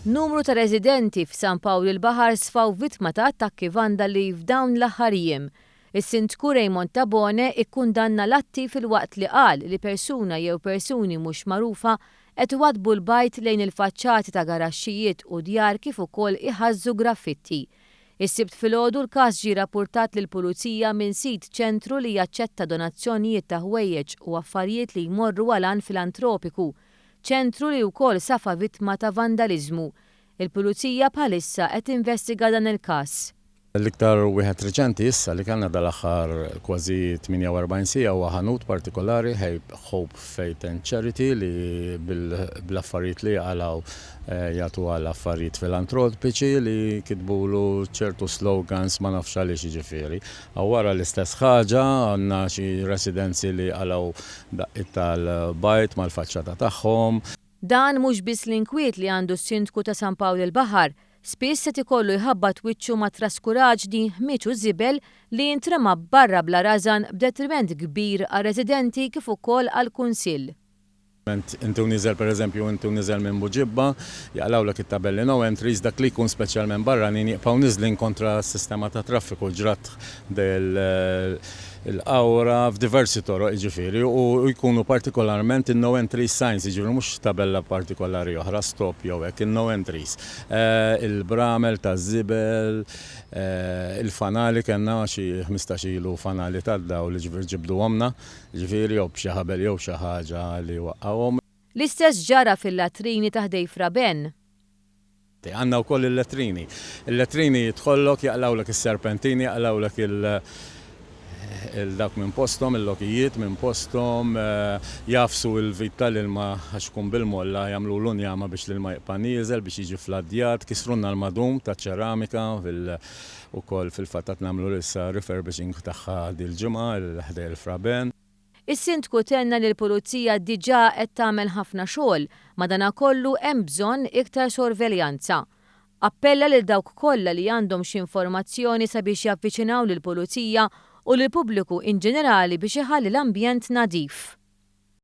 Numru ta' residenti f'San Pawl il-Baħar sfaw vittma ta' attakki vandali f'dawn l-aħħar jiem. Is-Sindku Raymond Tabone ikkundanna l-atti filwaqt li qal li persuna jew persuni mhux magħrufa qed iwaddbu l-bajd lejn il-faċċati ta' garaxxijiet u djar kif ukoll iħażżu graffitti. Is-Sibt filgħodu l-każ ġie rappurtat lill-Pulizija minn sid ċentru li jaċċetta donazzjonijiet ta' ħwejjeġ u affarijiet li jmorru għal għan filantropiku Ċentru li wkoll safa vittma ta' vandaliżmu. Il-Pulizija bħalissa qed tinvestiga dan il-każ. L-iktar wieħed riċenti issa li kellna dal-aħħar kważi 48 siegħa huwa ħanut partikolari, Hope Faith and Charity li bl-affarijiet li jaqalgħu jagħtu għal affarijiet filantropiċi li kitbulu ċertu slogans ma nafx għaliex jiġifieri. Wara l-istess ħaġa għandna xi residenzi li qalgħu daqqiet tal-bajd mal-faċċata tagħhom. Dan mhux biss l-inkwiet li għandu s-Sindku ta' San Pawl il-Baħar. Spiss qed ikollu jħabbat wiċċu ma' traskuraġni, ħmieġ u żibel li jintrema barra bla rażan b'detriment kbir għar-residenti kif ukoll għall-Kunsill. Inti u nieżel pereżempju inti u nieżel minn Buġibba, jaqlgħulek it-tabelli no entries, dak li jkun speċjalment barranin jibqgħu niżlin kontra s-sistema ta' traffiku ġrat il-Qawra f'diversi toroq jiġifieri u jkunu partikolarment in-no entries signs jiġifieri mhux tabella partikolari oħra stop jew hekk in-no entries. Il-bramel taż-żibel, il-fanali kellna xi 15 ilu fanali tad-dawl jiġifieri ġibduhomlna. Jiġifieri jew b'xi ħabel jew xi ħaġa li waqqgħuhom. L-istess ġara fil-latrini ta' ħdej Fra Ben. Għandna wkoll il-latrini. Il-latrini jidħollok, jaqlgħulek is-serpentini, jaqlgħulek il dawk minn posthom, il-lokijiet minn posthom, jagħfsu l-vit tal-ilma għax ikun bil-molla, jagħmlulu njama biex l-ilma jibqa' nieżel biex jiġi fladdjat, kisrulna l-madum taċ-ċeramika fil Ukoll fil-fatt qed nagħmlu issa refurbishing tagħha dil-ġimgħa ħdejn il-Fra Ben. Is-Sindku tenna li l-Pulizija diġà qed tagħmel ħafna xogħol, madanakollu hemm bżonn iktar sorveljanza. Appella lil dawk kollha li għandhom xi informazzjoni sabiex javviċinaw lill-Pulizija u lill-pubbliku inġenerali biex iħalli l-ambjent nadif.